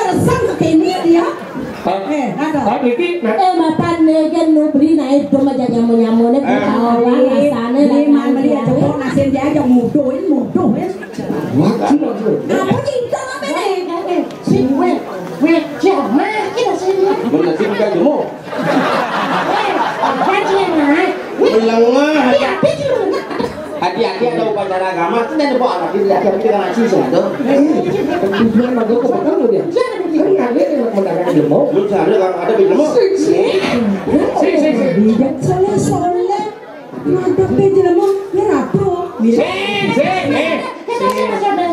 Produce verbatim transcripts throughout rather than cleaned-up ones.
Ngeresem ke kene dia. Eh, ada. Pak niki nah. Eh, mapan negen nubri naik doma aja nyamu-nyamune. Eh. Tahu lah rasane. Ini mah meli aja kok nasin dia aja muduhin, muduh ya. Apa cinta apa nih? Sing wet, wet, jama kita sini. Bener sih, bukan jemur. Apa sih, Mas? Melengah. Hati-hati, ada upacara agama, kita ada bawa anak ini, hati-hati kita ngaji sih, tuh. Tujuan mah gua kepegang lu dia. Kan ada yang mendadak jemur. Lu sadar kalau ada jemur. Sing, sing, sing. Soleh, soleh. Ngadep ke jelema, ya ratu. Sing, sing, eh.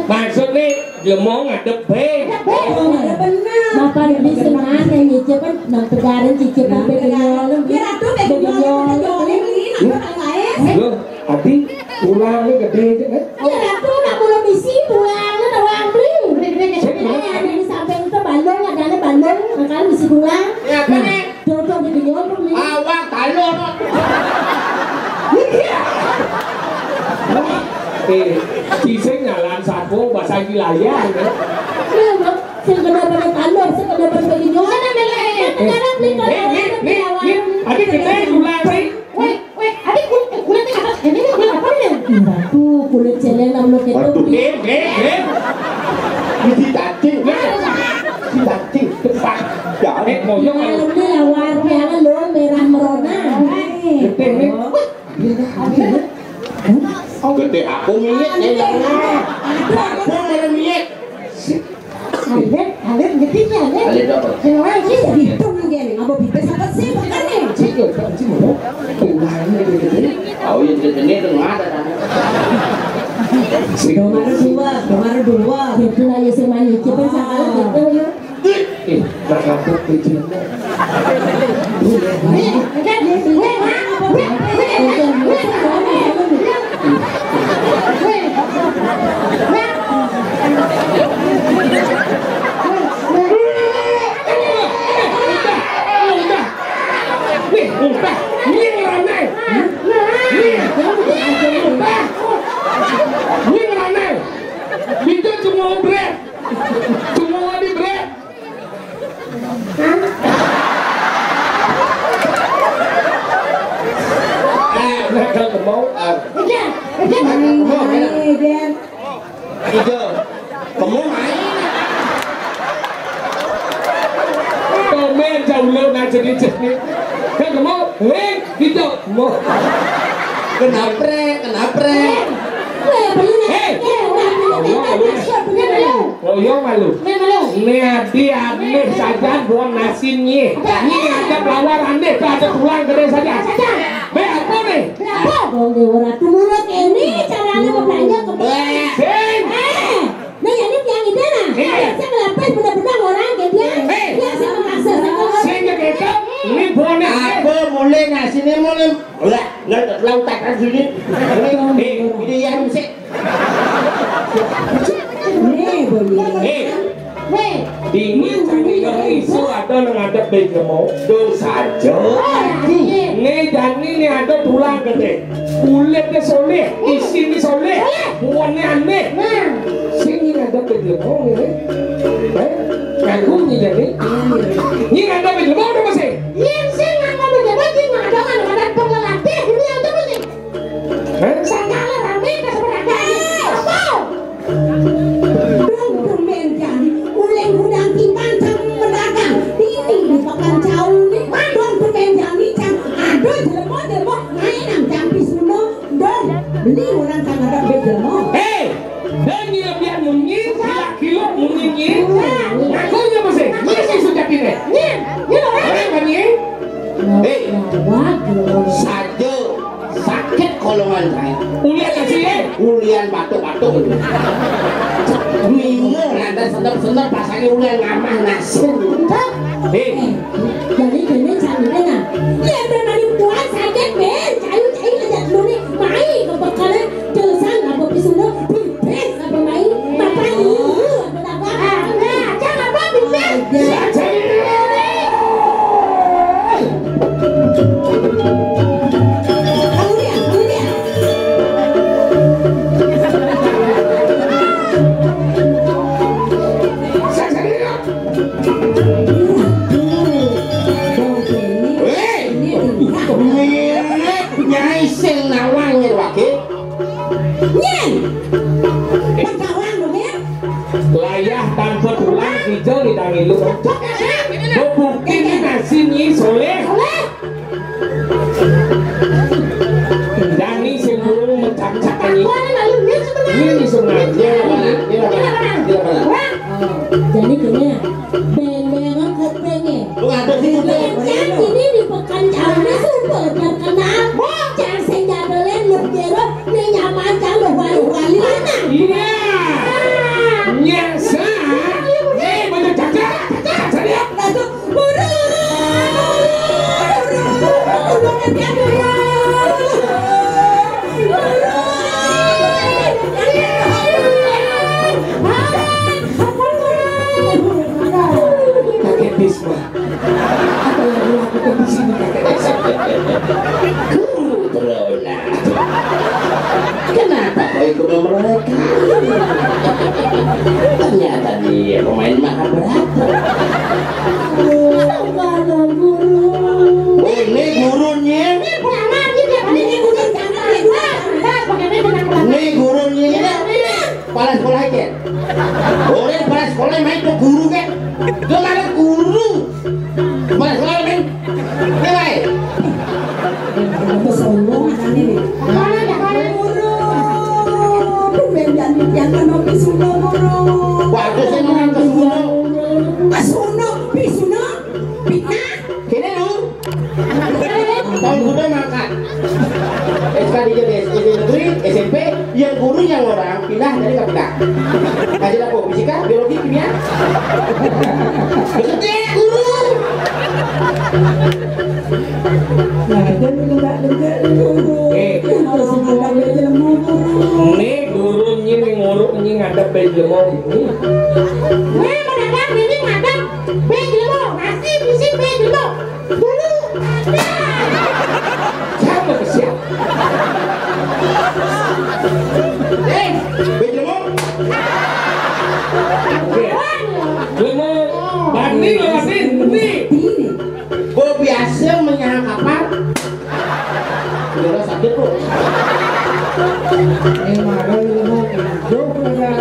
Maksud nih, jelema ngadep be. Oh, ya bener. Bapak lebih senang yang nyicip kan, nang tegarin cicip kan, be kenyal. Ya ratu, be Loh, Adi, tulangnya gede aja, kan? Ya, Ratu, nak belum isi, tulangnya doang beli. Gede-gede, gede. Eh, ada di samping itu balung, ada balung, kan isi tulang. Ya, apa nih? Tuh, tuh, gede, gede, beli. Awak, talon. Eh, cising nyalan saku, bahasa wilayah, ya. Iya, Bang. Sing kena pada talon, sing kena pada gede. Sana, Mele. Kan sekarang beli talon, nih, nih, nih, Adi gede, tulang, nih. Weh, weh, Adi kul-, eh, kulitnya kata, ini nih, kulit apa nih? Ih, Ratu, kulit celeng belum kita. Waduh. Eh, eh, eh. Ini cacing. Ini cacing. Cepat. Ya. Eh, mau yang mana? Ini lawar piala lo merah merona. Gede, nih. Weh, gede. Gede aku milik, ya, ya. Aku malah milik. Alit, alit, ngerti ya, alit? Alit apa? Yang lain sih jadi hitung dia nih, apa bibir apa sih, bukan nih? Cik, ya, Pak, cik, mau. Tuh, lain lagi, gitu. Oh, iya, gitu, ini tuh nggak ada, kan? Nomor dua, nomor dua. Gitu lah, ya, si Mani, kita salah, gitu, ya. Eh, tak kapok, tuh, cik. Wih, udah. Ini ngeranai. Ini, udah. Ini ngeranai. Itu cuma bret. Cuma di bret. Eh, udah, kalau mau, eh. Udah, udah. Mau, ya. Udah. Ijo. Kemu main. Komen jauh lo, nah, jadi, jadi. Kan kemu, hei, gitu. Mau. Kenapre, kenapre. Hei. Koyo malu. Koyo malu. Koyo malu. Nih, adi aneh saja, buang nasin, nih. Nih, ada pelawar aneh, ada tulang gede saja. Be, apa, nih? Be, apa? Wong dhewe ora tumurut kene carane beblanja ke. Sing. Eh, nah, ya ini tiang ide, nah. Iya. Saya ngelepes bener-bener orang ke dia. Eh. Dia sing maksa, saya ngelepes. Sing ketok, ini boneh. Apa mulai nasine mulai. Lah, nggak lautan kan sini. Ini, ini, ini yang sik. Nih, boneh. Eh. Weh, dingin, dingin, isu ada nang ngadep bejemo. Tuh saja. Nih, jani nih ada tulang gede. Kulitnya soleh, isinya soleh, buahnya aneh. Nah. Sing ini ada bejemo ini. Eh, ngaku nih jadi. Ini ada bejemo udah masih. Yen sing ngaku bejemo sing ada kan ada perlelate ini ada masih. Hah? Sakala rame ke seberang. Apa? Dong, tumben jani, uleng gudang timbang cang pedagang. Ini di pekan caune, dong, tumben jani cang. Aduh, jelema-jelema, main nang cang pisuno. Dong, beli orang cang ada beli jelema. Hei, dan dia biar munyi, gila-gila munyi. Ngakunya masih, masih sejatinya. Nyen, nyen, orang kan, nyen? Hei, saja. Sakit kolongan saya. Ulian kasih, eh? Ulian batuk-batuk itu. Mimo rada senep-senep pasangnya ulian ngamah nasin. Hei. Jadi kene carine nah. Ya berani kuat sakit, Ben. Cayu-cayu aja dulu nih. Mai ke pekanan, dosan apa pisuno, bibes apa mai, mapan ibu apa tapak. Nah, jangan apa bibes. Ya. Hei, mirip Nyai sing nawang yen wage. Nyen. Pengkawan lho, Mir. Layah tanpa tulang ijo di tangi lu. Bukti ini nasi nyi soleh. Soleh. Dani sing burung mencak-cak ini. Ini sebenarnya. Ini sebenarnya. Ini apa? Ini apa? Wah. Jadi gini ya, beng-bengan kupingnya. Lu ada sih, ada. Beng-bengan ini di pekan jauhnya super terkenal. Wah, jangan sing jadolen lu kira ini nyaman kan lu wali-wali mana? Iya. Ah. Nyasa. Eh, banyak caca. Caca dia. Udah mangkat. S K D jadi S D negeri, S M P, yang gurunya orang pindah jadi kapita. Ngajar apa? Fisika, biologi, kimia? Maksudnya guru. Nah, jadi enggak enggak guru. Eh. Harus ada belajar guru. Ini guru nyi, ini nguruk nyi ngadep bejlemo ini. Weh, mendadak ini ngadep bejlemo, nasi bisi bejlemo. Dulu ada. Siapa ke siapa? Eh, bejlemo. Oke. Lemo, bani lo asin, bani. Bo biasa menyang kapal. Udara sakit, Bu. Eh, marah lu mau hidup, udah.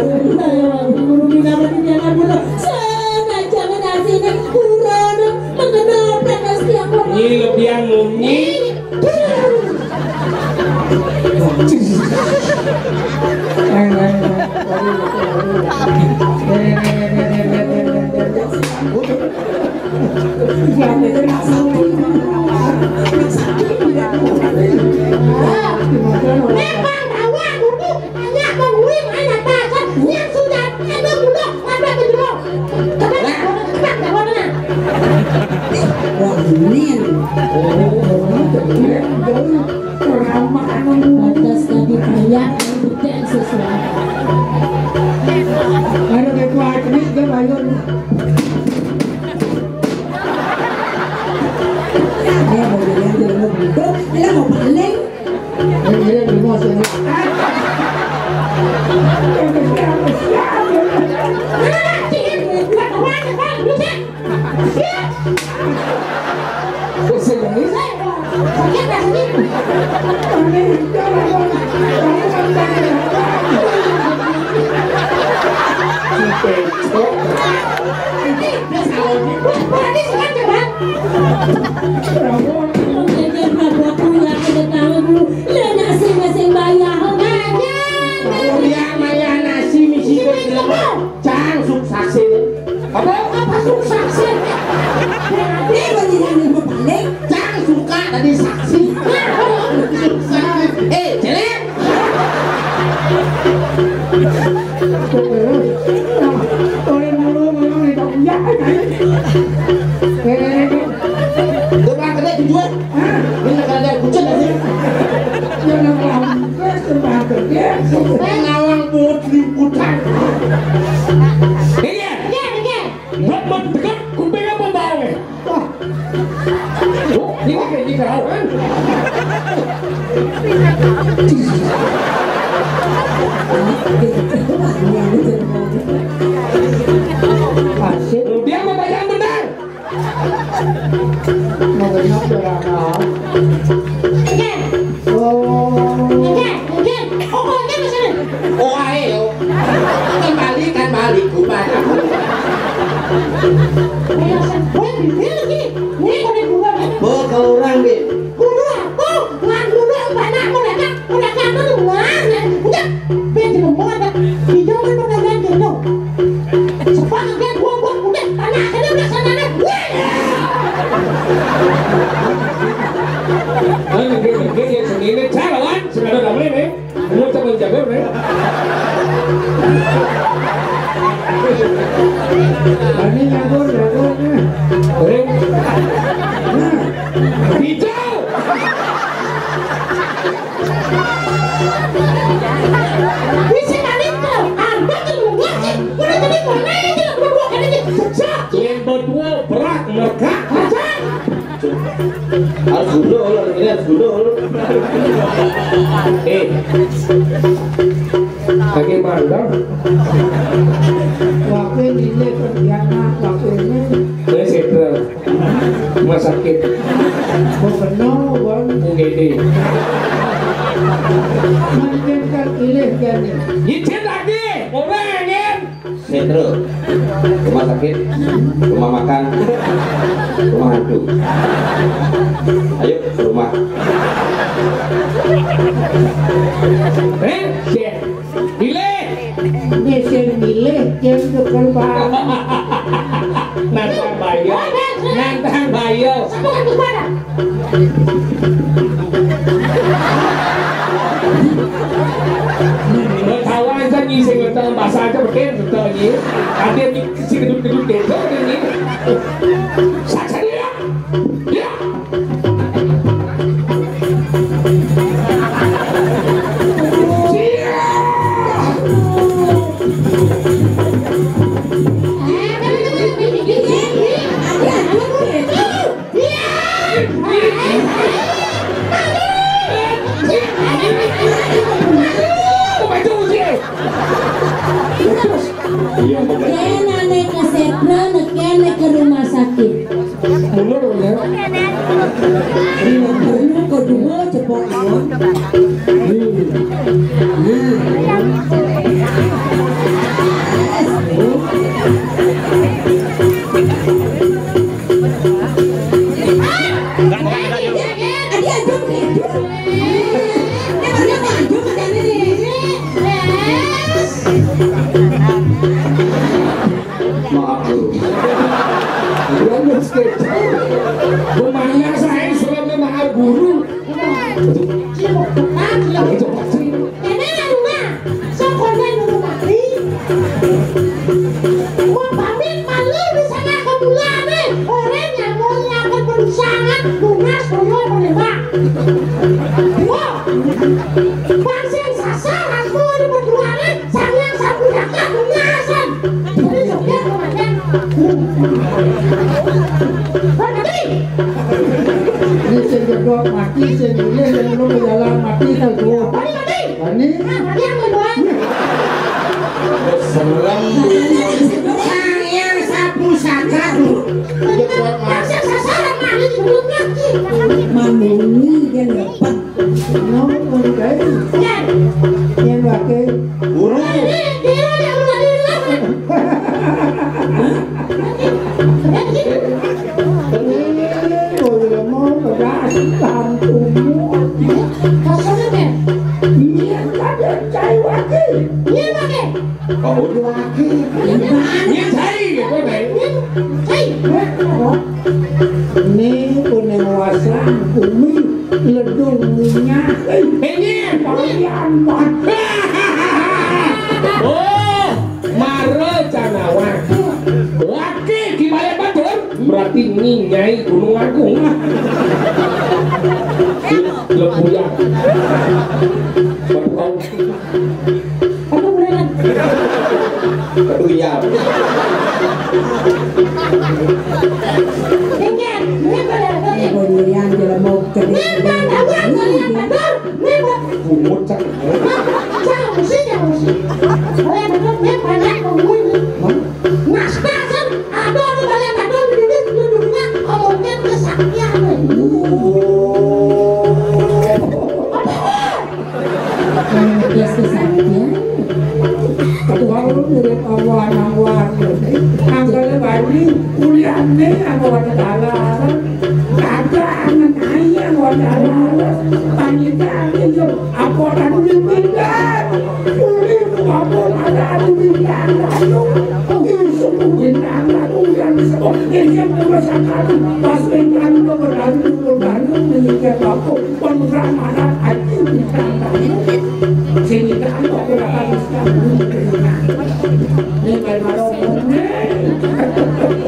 Guru di nama dunia anak guru. Sana jangan asing, guru, mengenal panas tiap orang. Nyi lebihan munyi. Memang awak dulu banyak menguring anak pasar yang sudah ada gula ada bejero. Kena, kena, kena, kena. Wah, ini. Atas tadi teriak, tidak sesuai. Ada ketua ini dia bayar. Dia mau bilang dia mau butuh, dia mau paling. Ini dia di rumah sini. Kuliah maya nasi misi. Cang suksasin. Apa? Apa suksasin? Berarti mendingan ibu balik. Cang suka tadi saksi. Suksasin. Eh, jelek. Oleh dulu memang itu. Ya, eh, eh. Coba kerja tujuan. Ini ada kucing aja. Yang namanya sembah kerja. Ngawang pungut liputan. Iya. Iya, iya. Buat, buat dekat kuping apa bau, eh? Wah. Oh, ini kayak di kerauan. Asik. Dia mau bayar benar. Mau banyak berapa? Oke. Oh. Oke, oke. Oh, oke, di sini. Oh, ayo. Kembali, kembali, kubat. Ayo, saya, gue bibir lagi. Ini kode gua, kan? Bo, kalau orang, Bin. Guru apa? Ngan guru apa? Nak, mau datang, mau datang, mau datang. Udah, Bin, di rumah ada. Di jauh kan pertanyaan gitu. Sepakat dia gua, gua, udah, tanah, ada, udah, sana, ada. Wih! Kan gede-gede ya, sendiri, cara, kan? Sudah ada namanya, nih. Lu temen jago, nih. Ini jago, jago, nih. Ring. Nah. Hijau. Bisa balik ke, ada tuh, gua sih, gua udah jadi mana aja, gua, gua, gua, gua, gua. Yang berdua berat, mereka. Harus gundul, ini harus gundul. Eh. Lagi mandang. Wakil ini kerjanya, wakil ini. Ini senter. Rumah sakit. Gubernur, Bang. U G D. Mungkin kan pilih kan nih. Izin lagi. Orang, kan? Sentro, rumah sakit, rumah makan, rumah hantu. Ayo ke rumah. Eh, pilih. Dia sing milih, dia tukang barang. Nantang bayo, nantang bayo. Kawan kan ni sing ngeteng bahasa aja betul betul ni. Ada ni si kedut-kedut dia tu ni. Saja dia. Ya. Kena nek ke Setra, nek kena ke rumah sakit. Mundur ya. Ini kedua cepat ya. Hmm. Nah. Maaf, Bu. Bukan miskin. Rumahnya saya suruh maaf guru. Kene rumah, sekolah rumah. Wong pamit malu di sana kemulane, orang yang mau nyampet perusahaan, lunas, koyo, menembak. Wah, bangsa sasaran, mau di perjuangan, Sampeyan sampun jagat lumasan. Jadi sampeyan kematian. Wah, mati. Ini sing jedot mati, sing ini sing belum berjalan mati, tahu tu. Mati, mati. Mati. Nah, mati yang kedua. Serem. Sampeyan sapu sagat. Jedot mati. Sasaran mati sebelum mati. Manuni dia lepas. Napa, Gai? Yen wae. Guru. Ini kok ya mau pedas tantumu. Niat ada cai wae. Niat wae. Oh, udah lagi. Niat cai, ya, kok, Gai? Cai. Ini kuning wasang bumi. Ledung minyak. Ini kalian, Pak. Oh, mara canawa. Laki Ki Balé Batur berarti nginyai Gunung Agung. Lebuyan. Apa beneran? Ketunyal. Ingat, ini beneran. Ini jelema gede. Bungut cak. Cak, mesti, cak, mesti. Kalian betul, ini banyak pembunuh ini. Nah, sekarang ada orang kalian betul, di dunia, di dunia, omongnya kesaktian. Apa? Terus kesaktian. Ketua lu mirip apa anak gua. Angkal Bali, kuliahnya apa anak dalam. Kagak anak ayah apa anak dalam. Pangitan itu apa anak kuliah pindah. Kuliah apa anak kuliah pindah. Isuk pindah anak kuliah sekolah. Ini yang kurang sakit. Pas pindah itu berani turun bangun menikah bapak. Pemurah marah ati bintang tamu. Sing nyidang kok ora kalis kamu. Ning kaya marang ngene.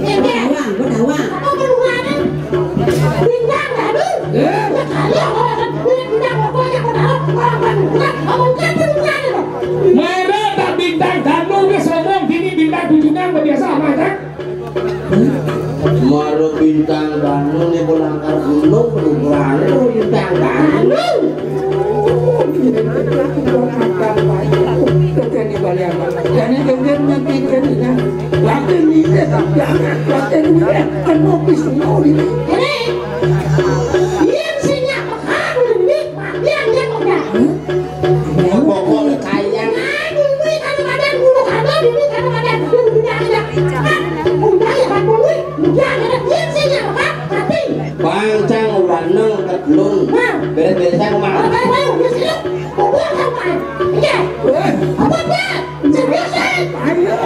Bedawang, bedawang. Apa hubungane? Bintang tamu? Eh? Ya kali apa orang bintang apa ya kok tahu? Orang kan bukan, apa bukan hubungane kok? Mara tak bintang tamu wis ngomong dini bintang tujuan kok biasa amat, ha? Mara bintang tamu ning langkar gunung, ukurannya bintang tamu. Jadi kemudian nanti jadinya, lagi ini, tapi anak, lagi ini, kan mau pisau ini. Ini, ini sing nyapa aku ini, mati yang dia kok dah. Pokoknya kaya. Nah, dulu kan ada, dulu kan ada, dulu kan ada, dulu kan ada. Udah ya, Pak Polwi, udah ya, dia sih ya, Pak, mati. Pancang ora nang kedlung. Nah. Beres-beresan omah. Apa, apa, apa, apa, apa, apa, iya. Eh. Apa, apa? Serius, eh? Ayo,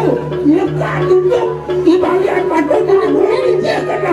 nyekat dulu. Di bagian batu dulu, ini dia kena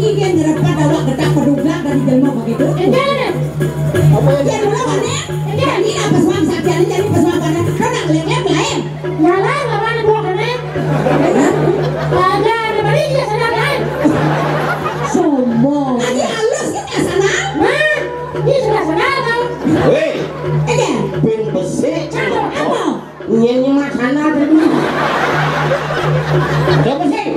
wengi ki nyerepet awak getak pedugak dari jelma begitu. Enggak ada. Apa? Dia mula mana? Enggak. Ini apa suang sakit ini jadi pesuang pada. Kau nak lek-lek lain. Jalan lawan gua kena. Ada ada balik dia sana lain. Sombong. Lagi halus kita sana. Nah, ini sudah sana tau. Weh, Enggak. Pin besi. Cakep apa? Nyen nyemak sandal tadi. Ada apa sih?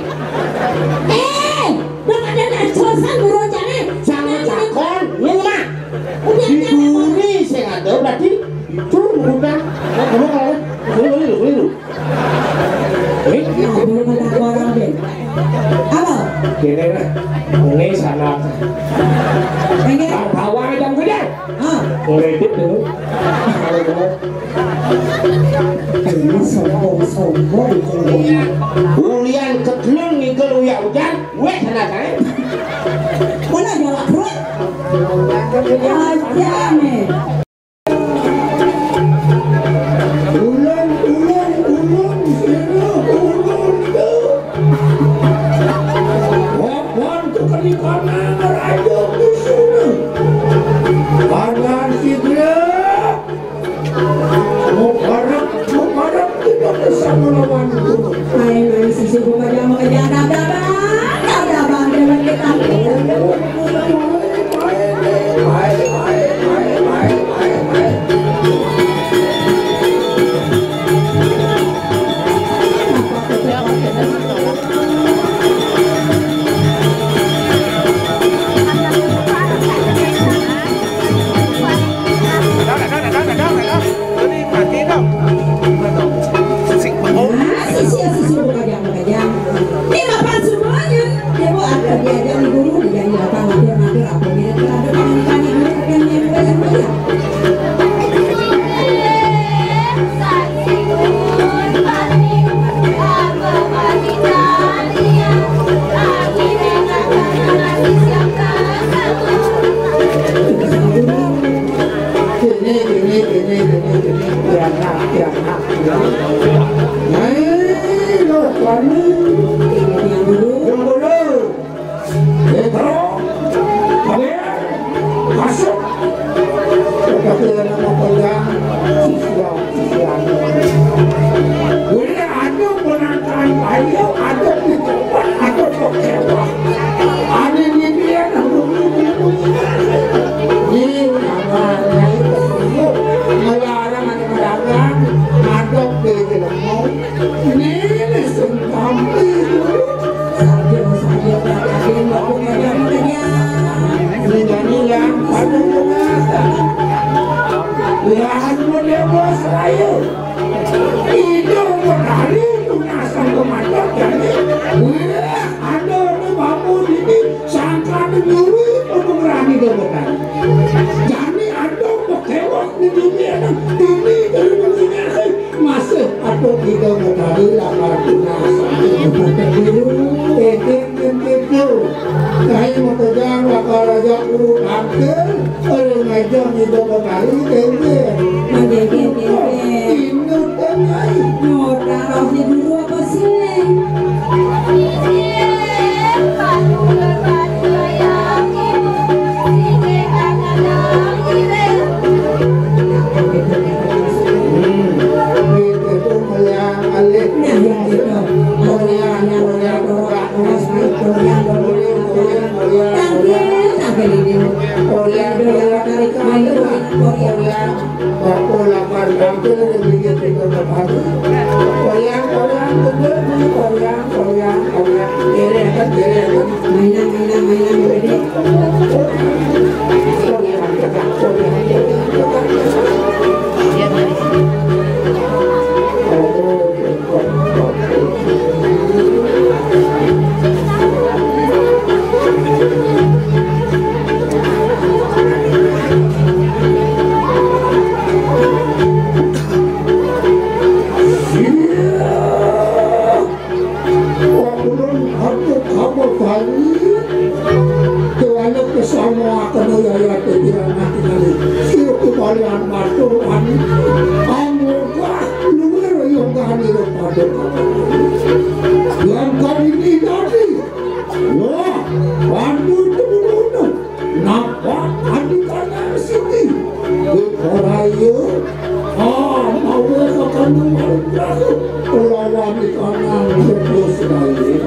Eh, udah pada nak selesai beroncannya. Sama cakon, nyen nyemak. Udah, di jangan. Bumi sing ada berarti itu bukan. Oh, kamu kalau boleh boleh boleh. Ini. Nah, dulu kata aku orang deh. Apa? Gini nah, ini sana. Enggak. Bawang jam kerja. Ah. Ngedit dulu. Kalau mau. Ini sombong-sombong itu. Ulian kedulun ngigel uyak ujan, weh sana kae. Mana jawab perut? Aja nih. Ulun, ulun, ulun, sira, ulun tu. Wapon tu kali kana ngerajuk di sini. Pangan sidra. Mubarak, mubarak kita bersama lawan guru. Hai, hai, sisi buka jam, buka jam, dah, dah, dah, dah, dah, dah, dah, dah, dah, dah. Nah, sisi, sisi, buka jam, buka jam. Ini mapan semuanya. Dia buat apa? Dia jadi guru, dia jadi apa? Ngatur, ngatur apa? Dia terhadap yang tadi guru, bukan yang guru yang banyak. Kene, kene, kene, kene, kene, pianak, pianak, pianak. Nah, lo, wani. Yang dulu. Yang dulu. Petro. Kalian. Masuk. Kata nama pegang. Siswa, siswa. Boleh ada penangkapan ayo, ada di tempat, ada kecewa. Ada di dia, ada di dia. Ini namanya itu. Ngelarang anak pedagang, ngadep di ilmu. Ini sing tampil. Saja, saja, saja, saja. Ini nyanyi yang pada penguasa. Lahan model bos rayu. Itu berlari penguasa komandan jadi. Wah, ada orang babu ini sangka menyuruh pengurangi dobekan. Jadi ada pekewak di dunia ini dari penguasa. Masih aku tidak mengetahui lamar tunas. Tete, tete, tete. Saya mau pegang bakal raja urut angkel, oleh ngajak tidak mengetahui tete. Tete, tete. Inut Nyodang roh si guru apa sih? Hmm. Itu meliang alih. Nah, ya, itu. Meliang, meliang, meliang, meliang, meliang, meliang. Tangkil, tangkil ini. Meliang, meliang, meliang. Meliang. Bako lapar tampil, demikian juga terpadu. Koyang, koyang, betul, koyang, koyang, koyang. Kiri, kan, kiri, kan. Mainan, mainan, mainan, gede. Koyang, tegak, koyang, koyang, tegak. Kok ulun harus kamu balik? Tuhannya kesamu akan yaya pikiran nanti kali. Siu kembalian batuan. Kamu gah luar yang kali pada. Yang kali ini tadi. Wah, bantu itu dulu. Napa adi kana siti? Dikoraya, ah, mawe kakandung arum jago. Ulawan ikana terus baik.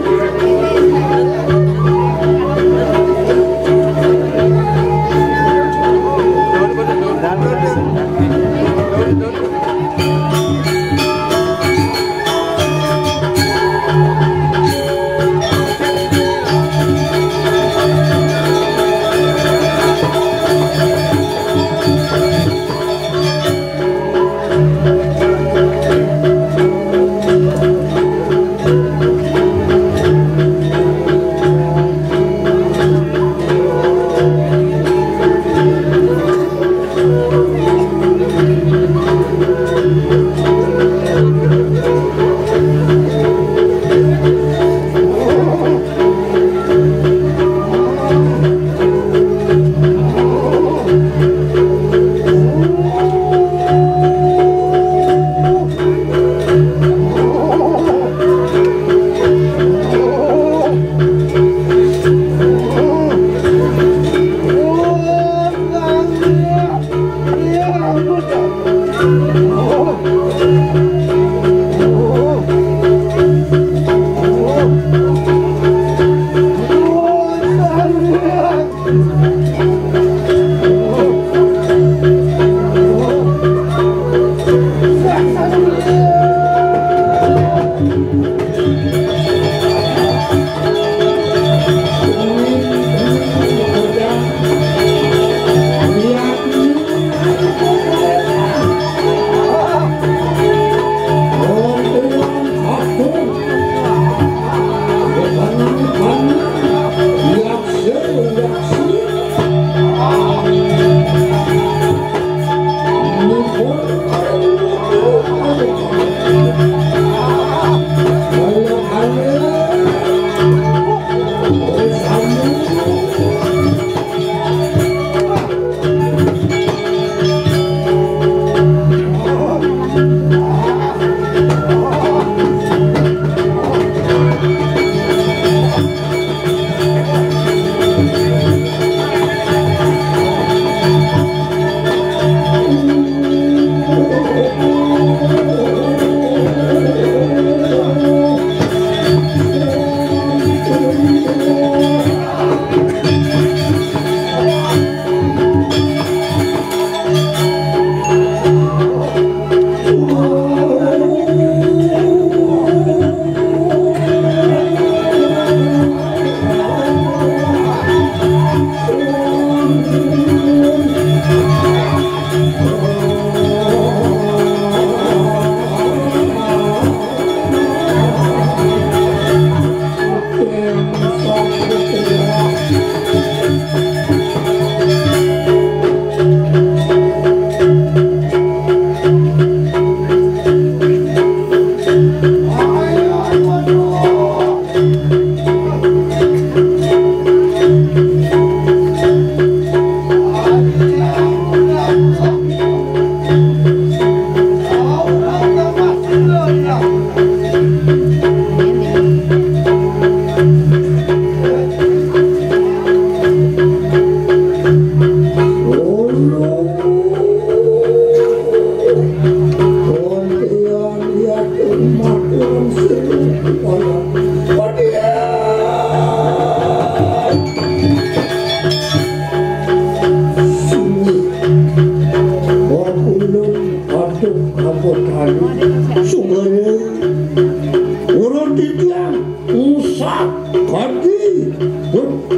Kadi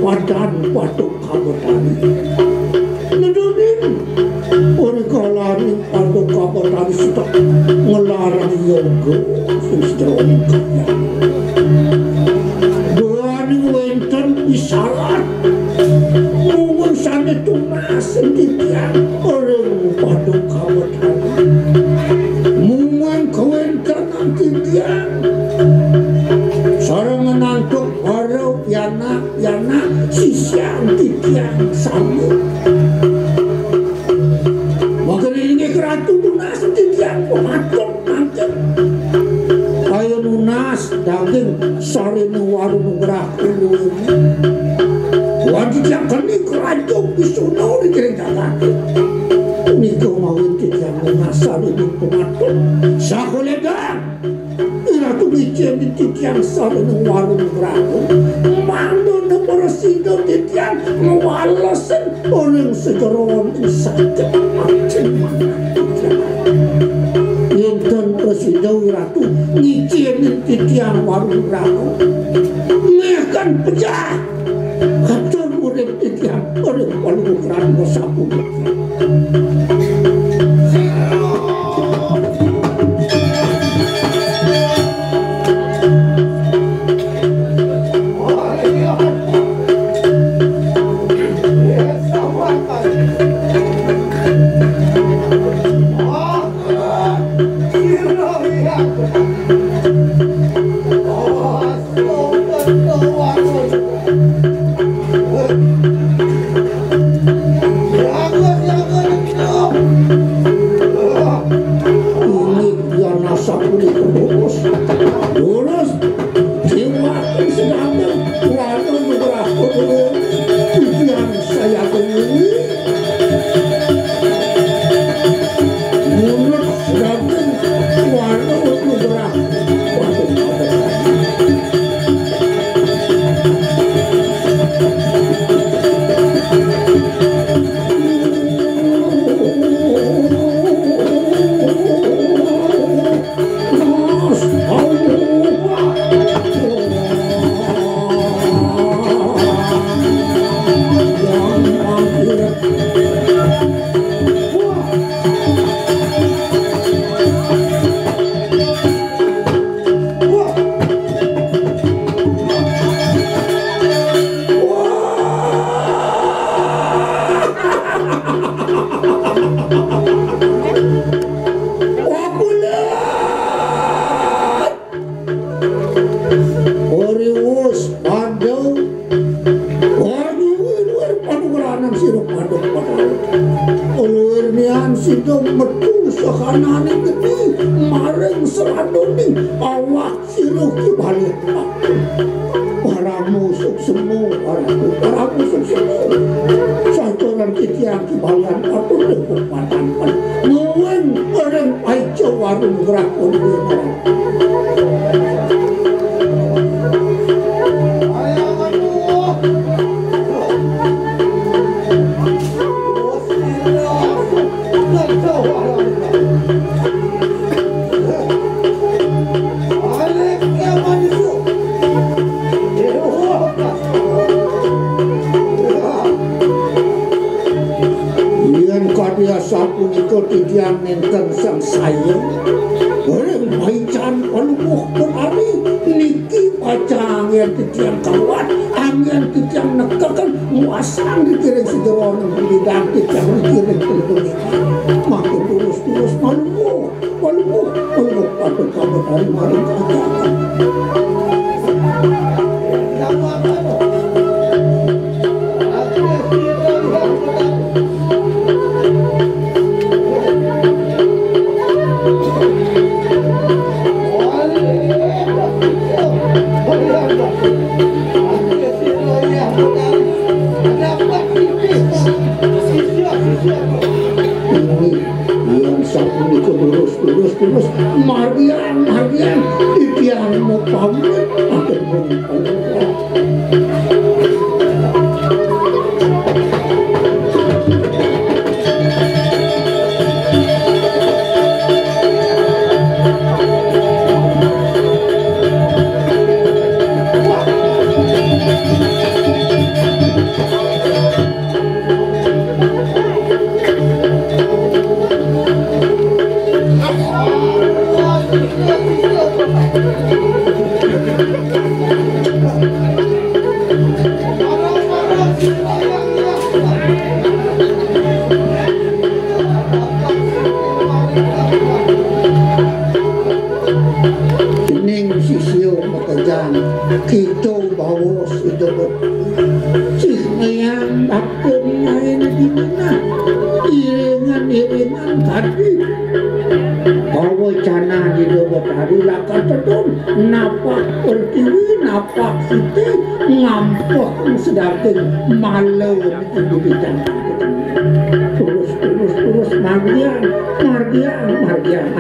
padan Paduka Betari. Nedonin ora kalani Paduka Betari sedek ngelarang yoga sing sejeroning kaya. Doaning wenten isyarat. Mungkin sane tunas titiang ring Paduka Betari. Mungkin kawenten titiang sareng ngantuk para pianak-pianak sisian titiang sami. Mangkin inggih Ratu tunas titiang pamatut mangkin. Kaya nunas daging sarine waru nugrah uluwene. Wan titiang keni kerajuk bisuna ring jagate. Punika mawin titiang nunas sarine pamatut. Sakoledan. Iratu ngicen titiang sareng warung raga. Mangda prasida titiang ngwalesin ring sajeroning saket macem manah titiang. Yenten prasida Iratu ngicen titiang warung raga. Neken pejah. Katur urip titiang ring Palungguh Ratu sapunika. Ini yang nasa kulit kurus. Kurus. Jiwaku sedang warna nugrah kudu. Tujuan saya ini. Mulut sedang warna nugrah. Waduh, apa tadi? Uriwus padha. Uriwus panugrahan sira padha padha. Ulur nian sida metu sakanane gede maring seladoning awak sira ki balik. Paramu suksma, paramu, paramu suksma. Saturan titiang ki balian atur dengkuk patanpan. Nuwun ring paica warung grah pun. Yen kadi asapunika titiang nenten sangsaya, ring paican Palungguh Betari niki pacang yen titiang kawat, anggen titiang nekeken nguasang dikiring sejeroning bidang titiang dikiring telung. Makin terus-terus Palungguh. Waluh, waluh, waduh, kamu dari maring kajakan. Ini yang sapunika terus, terus, terus. Margian, margian, titiang mau pamit. Atur pun. Terus itu, cih ngeyang bakun main di mana? Iringan-iringan tadi. Pawecana di dobo tadi lakar tedun, napak pertiwi, napak siti, ngampeh sedaging malu di bidang. Terus, terus, terus, margiang, margiang, margiang.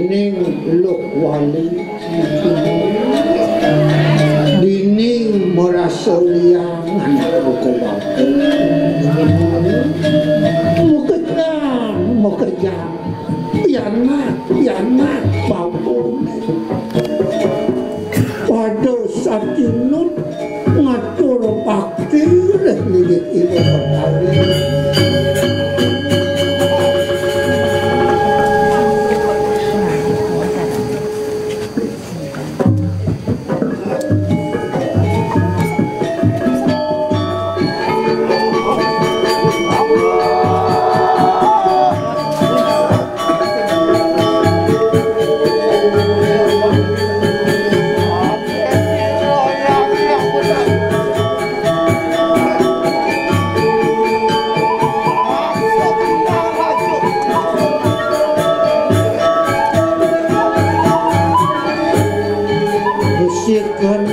Ning Luh Wali. Dini merasa liang anak buku bangku. Mekejang, mekejang. Pianak, pianak, bangku. Pada satinut ngatur bakti lilih ila Betawi. Musik kan